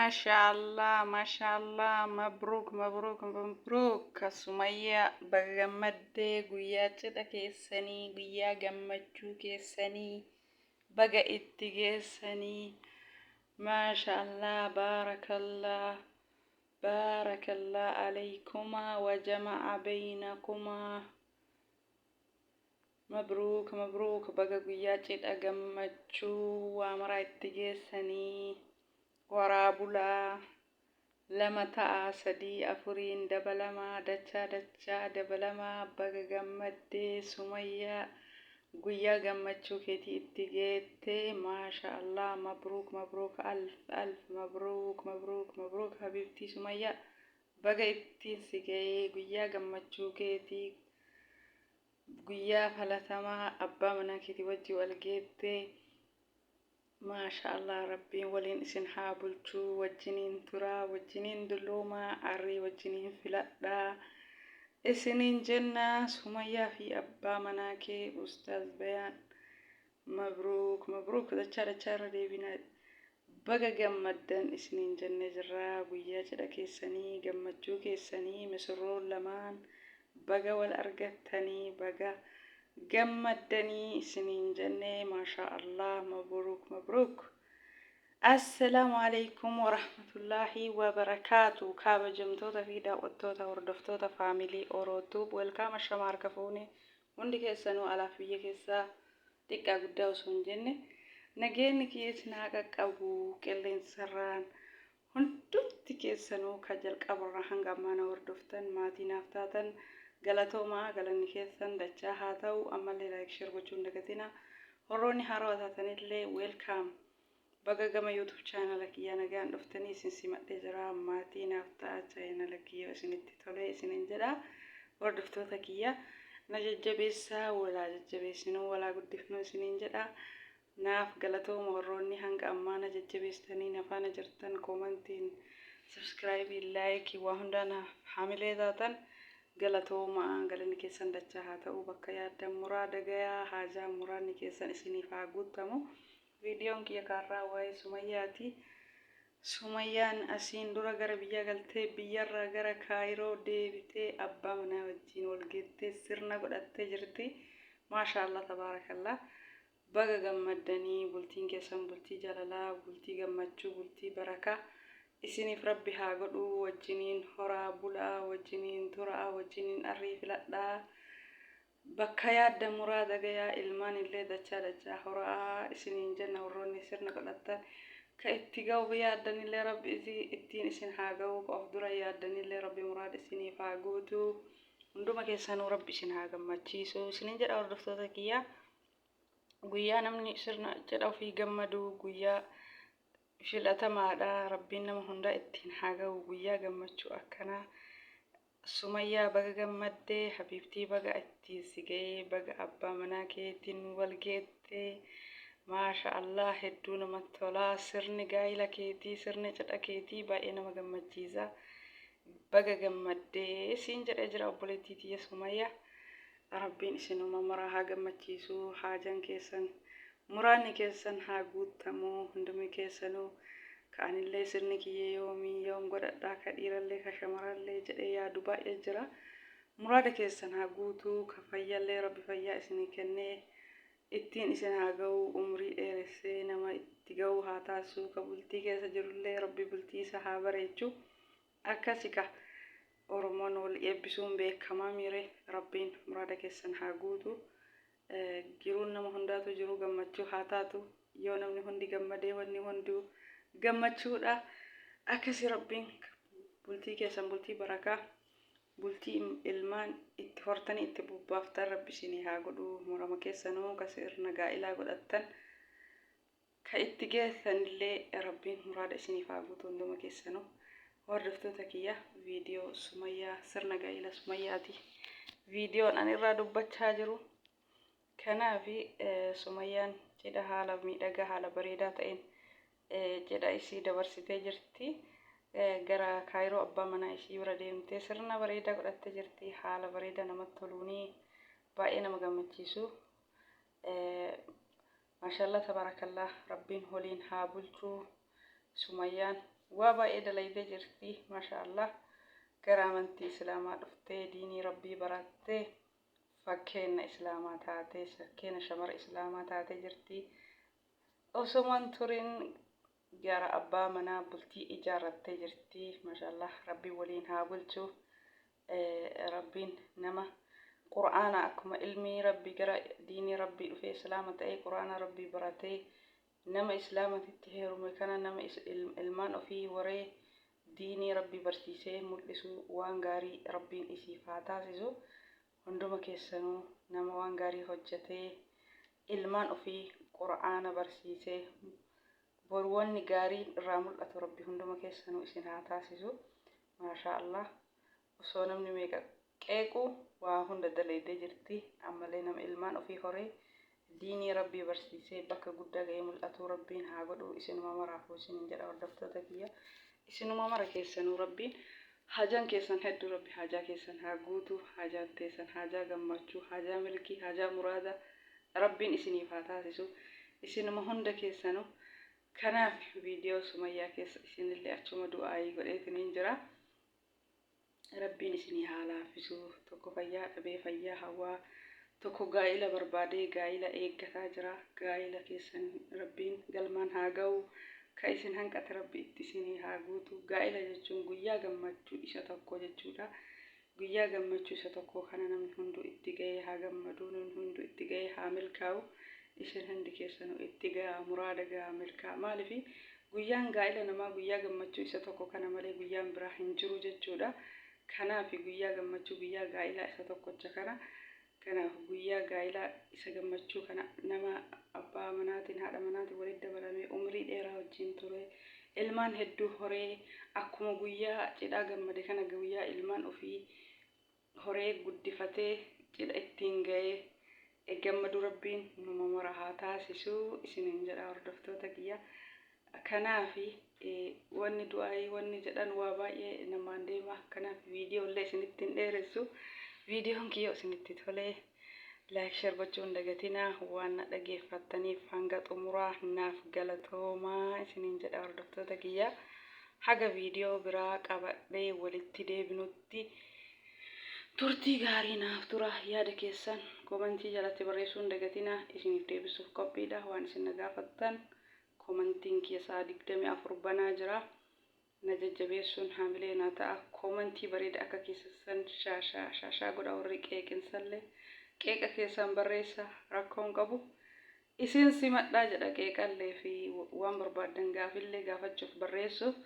Maashaallah maashaallah mabruuk mabruuk mabruuk Sumayyaa, baga gammaddee. Guyyaa cidha keessanii, guyyaa gammachuu keessanii baga itti geessanii. Maashaallah, baarakallah baarakallah alaykumaa wa jama'a baynakumaa. Mabruuk mabruuk, baga guyyaa cidha gammachuu waa maraa itti geessanii. Waraa bulaa, lama ta'a, sadii afuriin dabalamaa, dachaa dachaa dabalamaa. Baga gammaddee Sumayyaa, guyyaa gammachuu keetii itti geettee. Maasha Allah, mabruuk mabruuk, alf alf mabruuk mabruuk mabruuk. Habiibtii Sumayyaa, baga ittiin si ga'ee guyyaa gammachuu keetii, guyyaa falatamaa abbaa manaa keetii wajji wal geettee. Maasha Allah, Rabbiin waliin isin haa bulchuu, wajjiniin turaa, wajjiniin dulloomaa, arrii wajjiniin filadhaa isiniin jenna. Sumayyaa fi abbaa manaa kee Ustaaz Bayaan, mabruuk mabruuk, dachaa dachaa irra deebina baga gammaddan isiniin jennee jirra. Guyyaa cidha keessanii, gammachuu keessanii, misirroon lamaan baga wal argattanii, baga gammaddanii isiniin jennee. Maashaa Allah, mabruuk mabruuk. Assalaamu alaikum warahmatullaahi wabarakaatu. Kabajamtoota fi daawwattoota, hordoftoota faamilii Orootuub, welcome, ashama harka fuune hundi keessanuu, alaaf biyya keessaa, xiqqaa guddaa osoo hin jenne, nageenyi kiyya isin haa qaqqabu qilleensarraan. Hundumti keessanuu ka jalqabarraa hanga ammaa na hordoftan, maatii naaf taatan, galatoomaa, galanni keessan dachaa haa ta'u. Ammallee like, share gochuu hin dagatina. Warroonni haarawaa taatanillee welcome, baga gama YouTube chaanala kiyyaa nagaan dhuftanii isin simadhee jira. Maatii naaf ta'a chaanala kiyya isinitti tolee isinin jedha. Hordoftoota kiyya, na jajjabeessaa, walaa jajjabeessinuu, walaa guddifnuu isinin jedha. Naaf galatooma warroonni hanga ammaa na jajjabeessitanii na faana jirtan, koomantiin, subscribe, like, waa hundaa naaf hamilee taatan, galatooma, galanni keessan dachaa haa ta'u. Bakka yaaddan muraada gayaa, haajaa muraadni keessan isiniif haa guutamu. Viidiyoon kiyya kaarraa waa'ee Sumayyaati. Sumayyaan asiin dura gara biyyaa galtee, biyyarraa gara Kaayiroo deebitee, abbaa manaa wajjin wal geettee sirna godhattee jirti. Maasha Allah, tabaarakallah. Baga gammaddanii. Bultiin keessan bultii jaalalaa, bultii gammachuu, bultii barakaa isiniif Rabbi haa godhu. Wajjiniin horaa bulaa, wajjiniin turaa, wajjiniin arrii filadhaa. Bakka yaadda muraada gayaa, ilmaan illee dachaa dachaa horaa isiniin jenna. Warroonni sirna godhattan, ka itti ga'uuf yaaddanillee Rabbi ittiin isin haa ga'u, ka of dura yaaddanillee Rabbi muraada isiniif haa guutu. Hunduma keessanuu Rabbi isin haa gammachiisu isiniin jedha hordoftoota kiyyaa. Guyyaa namni sirna cidha ofii gammadu guyyaa filatamaadha. Rabbiin nama hundaa ittiin haa ga'u guyyaa gammachuu akkanaa. Sumayyaa, baga gammaddee. Habiibtii, baga ittiin si ga'ee, baga abbaa manaa keetiin wal geettee. Maasha Allah, hedduu namatti tolaa. Sirni gaa'ila keetii, sirni cidha keetii baay'ee nama gammachiisa. Baga gammaddee siin jedhee jira obboleettii tiyya Sumayyaa. Rabbiin isinuma maraa haa gammachiisu, haajan keessan, muraanni keessan haa guuttamu hundumi keessanuu. Ka anillee sirni kiyya yoomii, yoom godhadhaa, ka dhiirallee ka shamarallee jedhee yaadu baay'ee jira. Muraada keessan haa guutu, ka fayyallee Rabbi fayyaa isinii kennee ittiin isin haa ga'u, umrii dheeressee nama itti ga'u haa taasisu, ka bultii keessa jirullee Rabbi bultii isa haa bareechu. Akkasi ka Oromoon wal eebbisuun beekamaa miire. Rabbiin muraada keessan haa guutu. Jiruun nama hundaatu jiru gammachuu haa taatu. Yoo namni hundi gammadee, wanni hunduu gammachuudha. Akkasi Rabbiin bultii keessan bultii barakaa, bultii ilmaan itti hortanii itti bobbaaftan Rabbi isinii haa godhu. Murama keessanuu ka sirna gaa'ilaa godhattan, ka itti geessanillee Rabbiin muraada isiniif haa guutu hunduma keessanuu. Hordoftoota kiyya, viidiyoo Sumayyaa, sirna gaa'ila Sumayyaati viidiyoon ani irraa dubbachaa jiru. Kanaaf Sumayyaan cidha haala miidhagaa, haala bareedaa ta'een cidha isii dabarsitee jirti. Gara Kaayiroo abbaa manaa ishii bira deemtee sirna bareedaa godhattee jirti. Haala bareedaa namatti toluunii baay'ee nama gammachiisu. Maashaallah, tabarakallah, Rabbiin waliin haa bulchuu. Sumayyaan Waa baay'ee dalaydee jirti. Maasha Allah. Gara amantii Islaamaa dhuftee diinii Rabbii barattee fakkeenna Islaamaa taatee fakkeena shamara Islaamaa taatee jirti. Osoman turin gara abbaa manaa bultii ijaarrattee jirti. Maasha Allah. Rabbiin waliin haa bulchu. Rabbiin nama Qur'aana akkuma ilmii Rabbii gara diinii Rabbii dhufee Islaama ta'ee Qur'aana Rabbii baratee nama Islaamatitti heerume kana nama ilmaan ofii waree diinii Rabbii barsiisee mul'isu waan gaarii Rabbiin isiif haa taasisu. Hunduma keessanuu nama waan gaarii hojjetee ilmaan ofii Qur'aana barsiisee boru wanni gaariin irraa mul'atu Rabbi hunduma keessanuu isin haa taasisu. Maashaa Allah. Osoo namni meeqa qeequ waa hunda dalaydee jirti. Ammallee nama ilmaan ofii horee diinii Rabbii barsiisee bakka guddaa ga'ee mul'atuu Rabbiin haa godhu isinuma maraafuu isiniin jedha hordoftoota kiyya. Isinuma mara keessanuu Rabbiin haajaan keessan hedduu Rabbi haajaa keessan haa guutu haajaan teessan haajaa gammachuu haajaa milkii haajaa muraada Rabbiin isiniif haa taasisu isinuma hunda keessanuu. Kanaaf viidiyoo Sumayyaa keessa isinillee achuma du'aayii godheetiniin jira. Rabbiin isinii haa laaffisu. Tokko fayyaa dhabee fayyaa hawwaa. Tokko gaa'ila barbaadee gaa'ila eeggataa jira. Gaa'ila keessan Rabbiin galmaan haa ga'u. Ka isin hanqate Rabbi itti isinii haa guutu. Gaa'ila jechuun guyyaa gammachuu isa tokko jechuudha. Guyyaa gammachuu isa tokko kana namni hunduu itti ga'ee haa gammadu, namni hunduu itti ga'ee haa milkaa'u. Isin hundi keessanuu itti ga'aa, muraada ga'aa, milkaa'a. Maaliif guyyaan gaa'ila namaa guyyaa gammachuu isa tokko kana malee guyyaan biraa hin jiru jechuudha. Kanaaf guyyaa gammachuu guyyaa gaa'ilaa isa tokkocha kana. Kanaaf guyyaa gaa'ilaa isa gammachuu kana nama abbaa manaatiin haadha manaatiin walitti dabalamee umrii dheeraa wajjin ture ilmaan hedduu horee akkuma guyyaa cidhaa gammade kana guyyaa ilmaan ofii horee guddifatee cidha ittiin ga'ee gammadu Rabbiin numa mara haa taasisu isiniin jedha hordoftoota kiyya. Kanaaf wanni du'aayii wanni jedhan waa baay'ee namaan deema. Kanaaf viidiyoo illee isinitti hin dheeressu. Viidiyoon kiyya isinitti tolee like share gochuu hin dagatinaa. Waan na dhageeffattaniif hanga xumuraa naaf galatoomaa isiniin jedha hordoftoota kiyya. Haga viidiyoo biraa qabadhee walitti deebinutti turtii gaarii naaf tura. Yaada keessan komantii jalatti barreessuu hin dagatinaa. Isiniif deebisuuf qophiidha. Waan isin na gaafattan komantiin kiyya sa'a 24 banaa jira. Na jajjabeessuun haamilee naa ta'a. Komantii bareeda akka keessan shaashaa shaashaa godha warri qeeqinsallee. Qeeqa keessan barreessa rakkoon qabu. Isin simadhaa jedha qeeqallee fi waan barbaaddan gaafillee gaafachuuf barreessuuf.